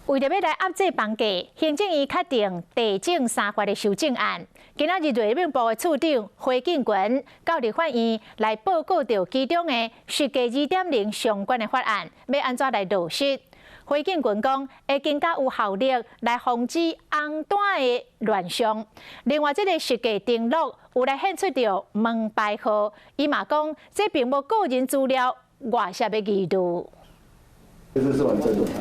為著欲來壓制房價，行政院敲定地政三法的修正案。今仔日內政部的次長胡敬群到立法院來報告著其中的實價2.0相關的法案，欲按怎來落實？胡敬群講，會更加有效力來防止紅單的亂象。另外，這个實價登錄有來獻出著門牌號，伊嘛講，這並無個人資料外洩的疑慮。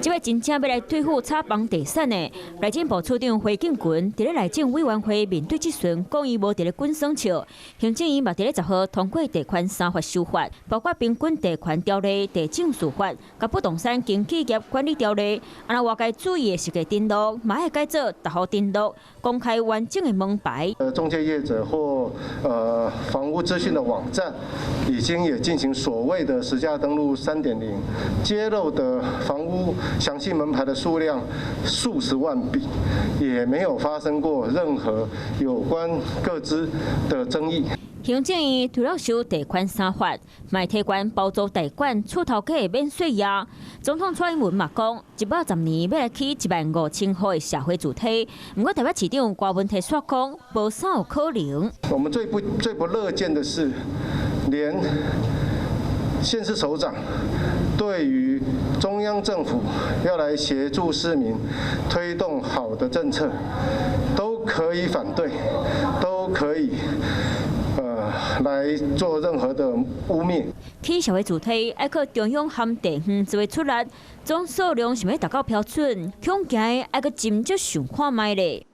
這位真正欲來對付炒房地產的內政部次長胡敬群，佇咧內政委員會面對質詢，講伊無佇咧滾耍笑。行政院嘛佇咧10號通過地權三法修法，包括平均地權條例、地政士法、佮不動產經紀業管理條例。啊，若外界注意的實價登錄，嘛會改做逐戶登錄，公開完整的門牌。中介業者或房屋資訊的網站，已經也進行所謂的實價登錄3.0，揭露的房屋詳細門牌的數量數十萬筆，也沒有發生過任何有關個資的爭議。行政院除了修地權三法，嘛提懸包租代管、厝頭家的免稅額。總統蔡英文嘛講，110年欲來起1萬5千戶的社會住宅。毋過台北市長柯文哲煞講，無啥有可能。我們最不樂見的是，連縣市首長對於中央政府要來協助市民推動好的政策，都可以反對，都可以來做任何的污衊。起社會住宅愛靠中央和地方做伙出力，總數量想欲達到標準，恐驚愛閣斟酌想看覓咧。